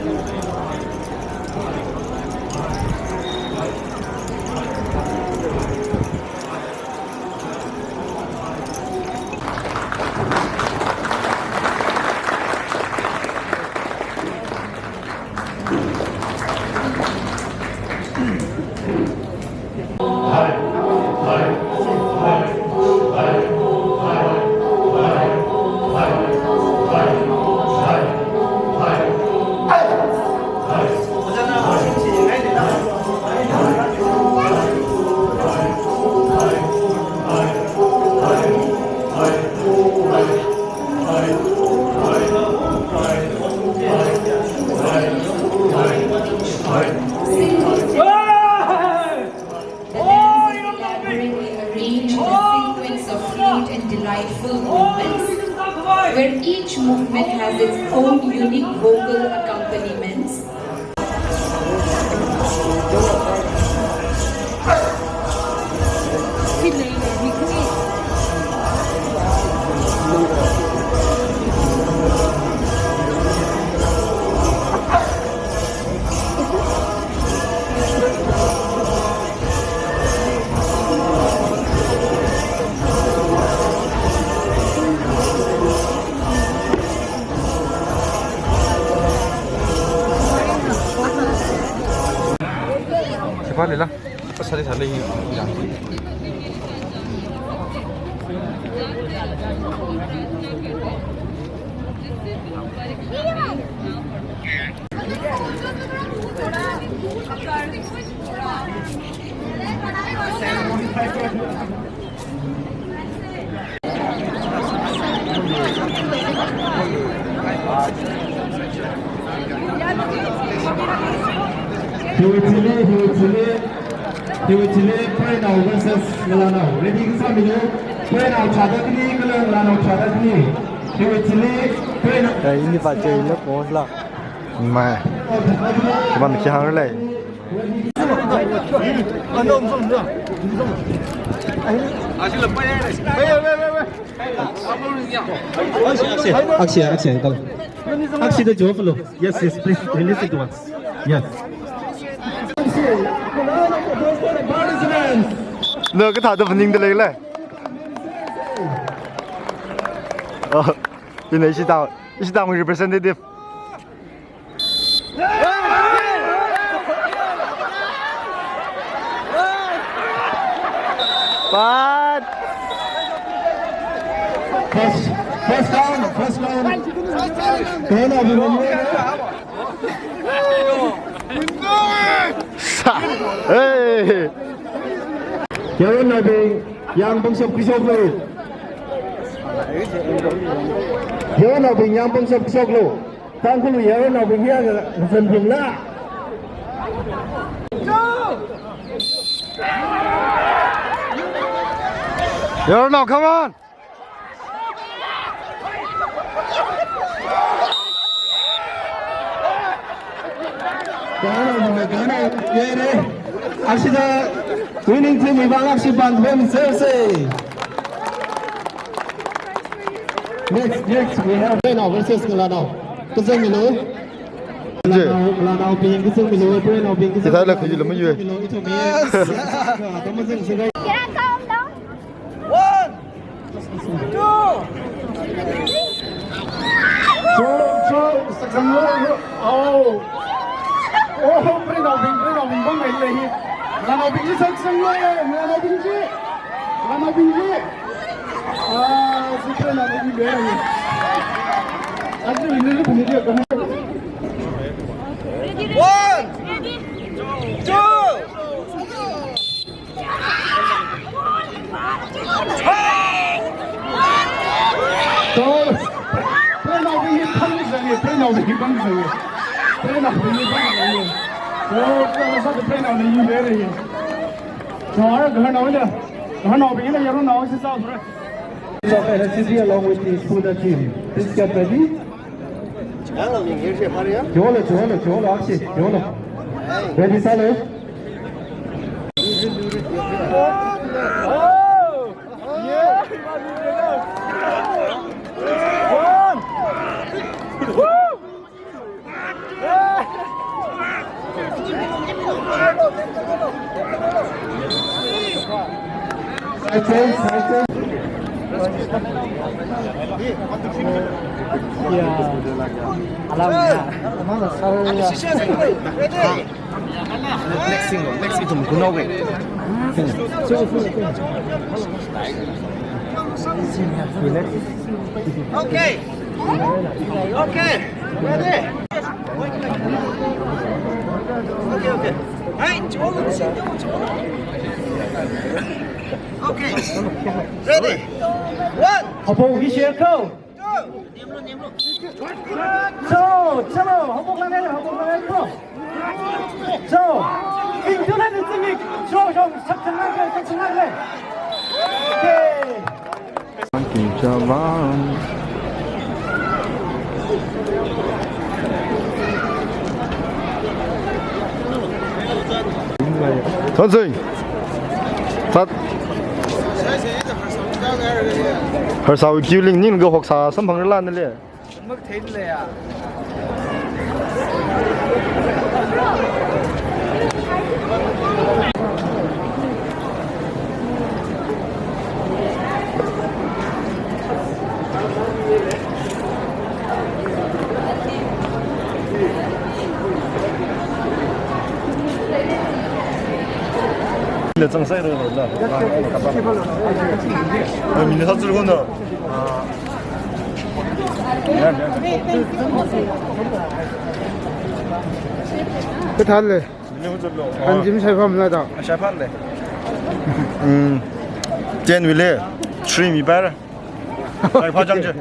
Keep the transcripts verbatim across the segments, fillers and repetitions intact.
The dance is elaborate in a range and a sequence of fluid and delightful movements, where each movement has its own unique vocal accompaniments. Sipa lila, pasal sali ya. Hiwui thili, hiwui thili, hiwui thili, Prenao versus Ngalānao. Ready kasā milu, Prenao chāda khani, kala Ngalānao chāda khani. Hiwui thili, Prenao. Kha ini pa che ina pos la. Mai. Kaman khi hāngra lei. Akshi, Akshi, Akshi, uncle. Akshi, the Joe fellow. Yes, yes, please, release it once. Yes. No, kathāda phaningda leila. Oh, you know, she's down. She's down with representative. But first, first round, first round. Kena dulu. Sa. Hey. Yaronnaobing, yāng pangshap khuishoklu. Yaronnaobing, yāng pangshap khuishoklu. Tangkhul yaronnaobing ya ga zan bing la. Yaronnao, come on. Kano, kano, yere. Akshida winning team wui vang akshi pāng pem sese. Next, next, we have Prenao versus Ngalānao. Kazang milu. Je. Ngalānao, Ngalānaobing, kazang milu, Prennao bing, kazang milu. Kita la khayu lama yue. Kazang milu, ito mi. Kama zang sagai. One, two. Cho, cho, sakang lo, lo. Oh. Oh, Prennaobing, Prennaobing bang ai le hi. Ngalānaobing sakang lo, Ngalānaobing ji. Ngalānaobing ji. Ah, si Prennaobing ji le. Aja ini le punya dia kamu. One, two. Tol. Prennaobing hi pang zang ye, Prennaobing hi pang zang ye. Prennaobing hi pang zang ye. Tol, tol, sa Prennaobing hi le ye. Tol, Ngalānao le. Ngalānaobing le, yaronnao si sa bro. Of N S C C along with the Pune team. Please get ready. Jolo, jolo, jolo, Akshi, jolo. Ready, sālu. Next single, next ithum kuno ke. Okay. Okay. Ready? Okay, okay. Hey, okay. Ready? One. Apong hi share ko. So, chalo, habok lane, habok lane, bro. So, into the zimik, show, show, sak, sak, sak, sak, sak. Okay. Monkey Jawan. Tonsing. Tat. Harsawui kiuling ning ga hoksa samphang rala nale. Mak thei le ya. Le chang sai ro la. Ai, mi ne sa zuru no. Kathāle. Anjim shaipham la da. Shaipham le. Hmm. Ten wui le. Three mi para. Shaipham chang che.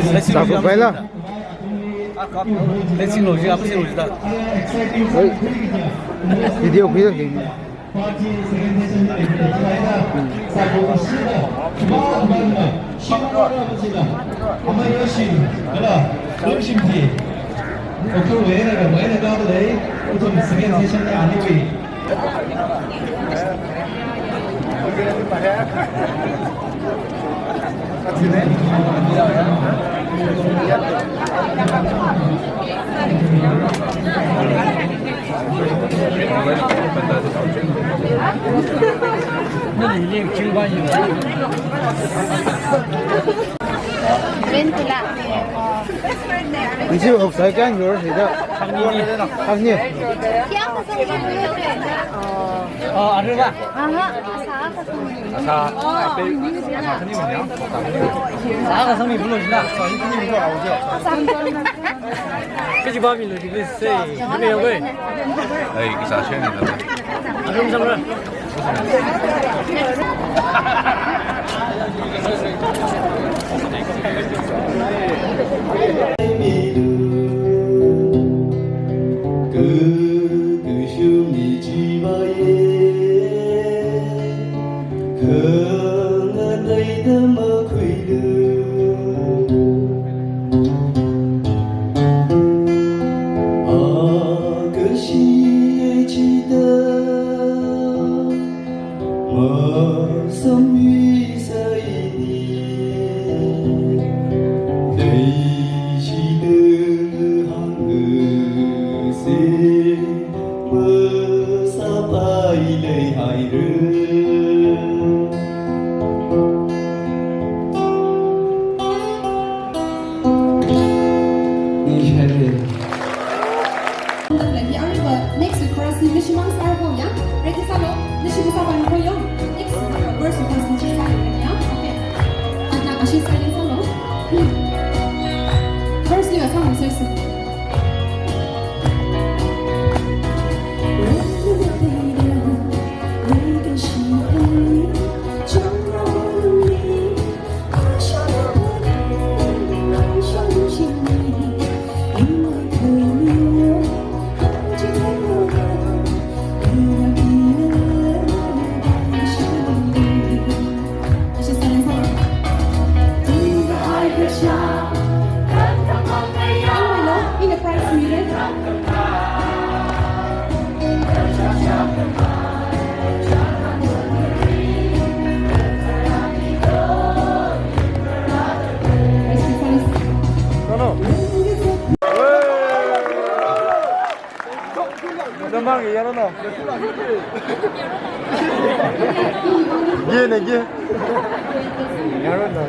Let's see, Lord, let's see, Lord. Oi. Video, video, video. Ishi hoksa kayāng yur sida. Khangni. Khangni. Oh, arila. Aha. Asa, asa, asa khani manya. Asa kasang mi pulo jila. Asa khani manya. Kaji ba mi lo jila se. Ni me yong koi. Ai, kisa share ni la. Arum samra. Next chorus ni nashimang sāra ko ya. Ready sālu. Nashimang sāpam ko yo. Next verse, chorus ni chi sāra ya. Okay. Ana kashi silence sālu. Verse ni ka sāmu sāsa. No, no. Namang iya no, no. Ye ne ye. Iya no, no.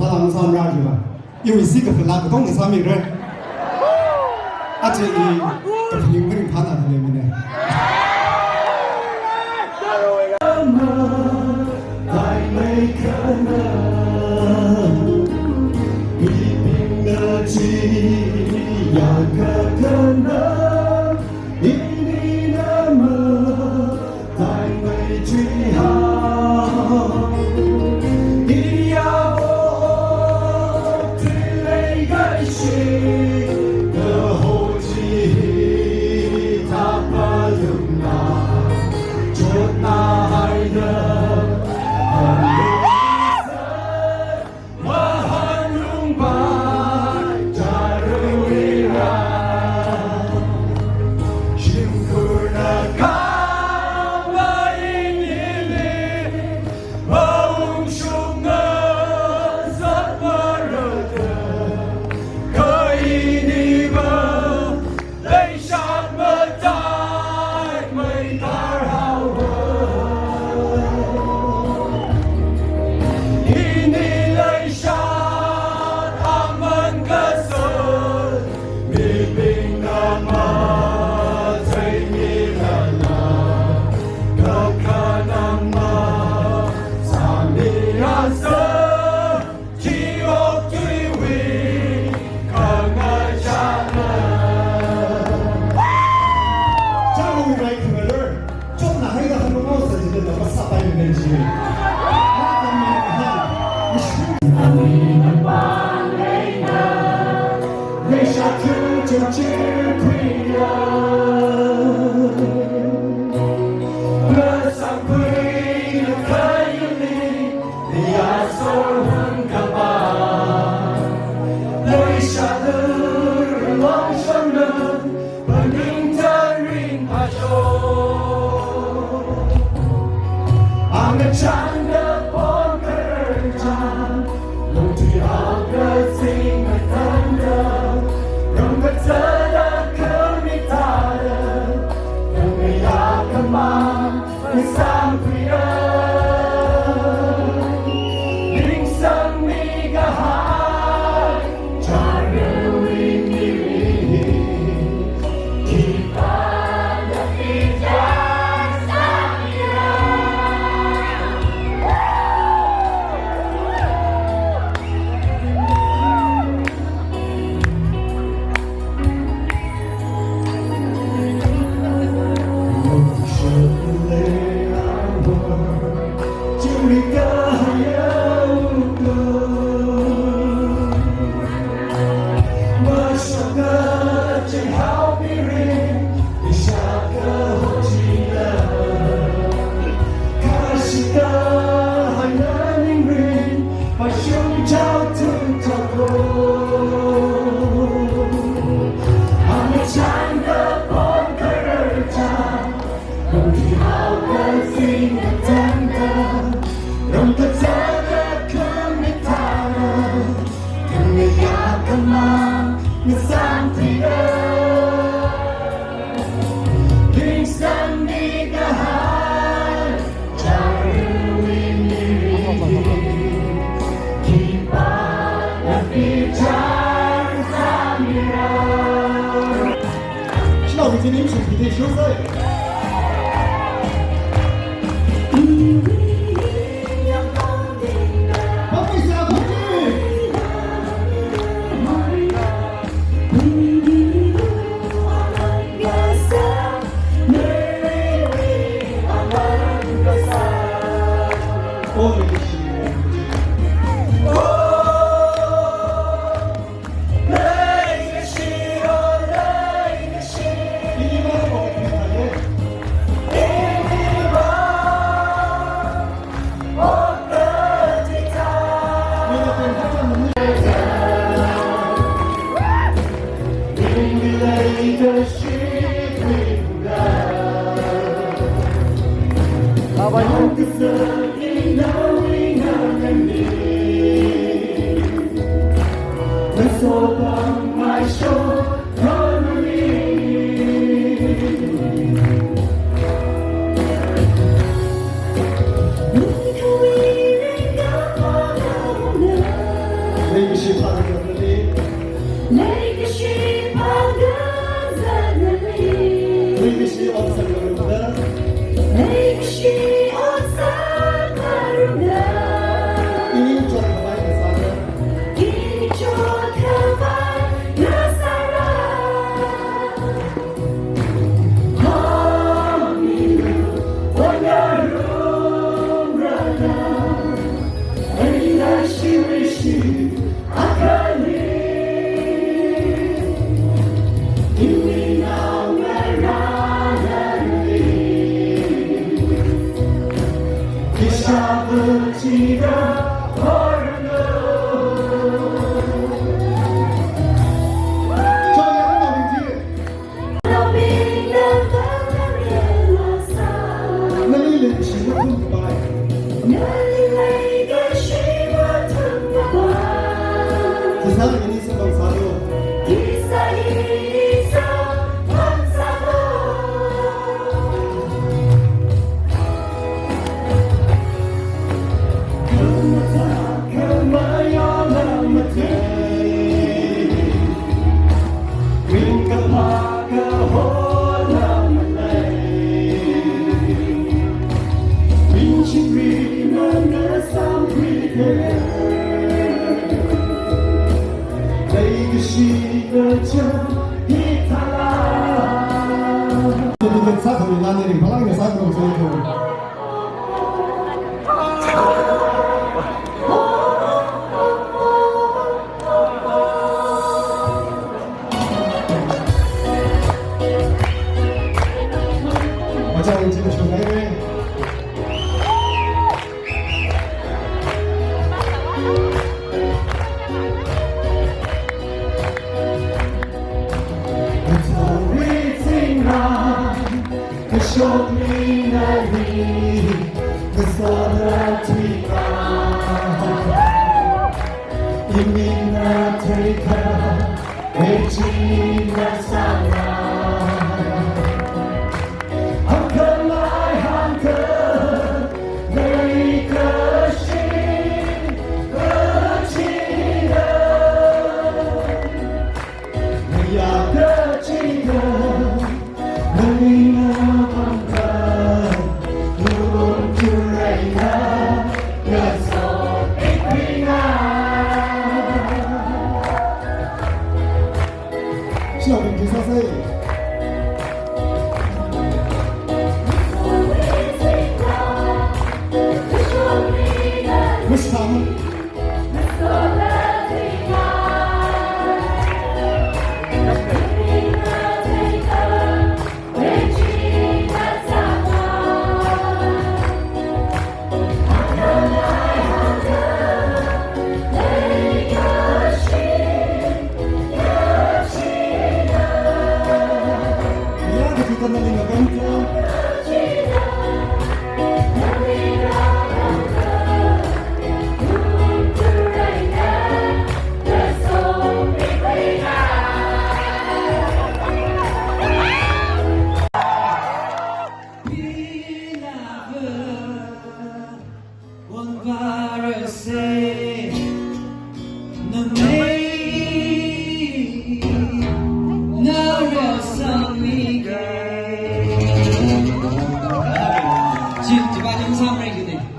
Salam samra jiva. Iwui si kafala katong sāmira. Aja i kaphaning karing phana thale mine.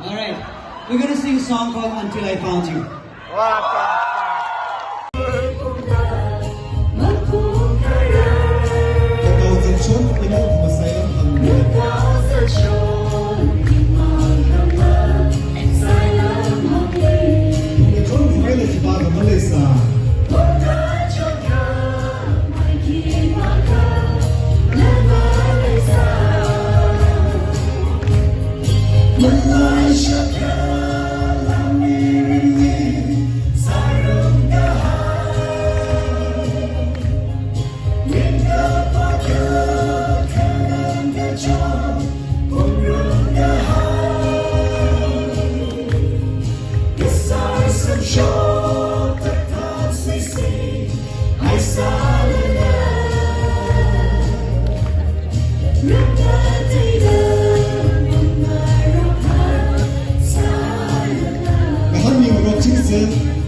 All right. We're gonna sing a song called Until I Found You. Kahāng ning rok chingse.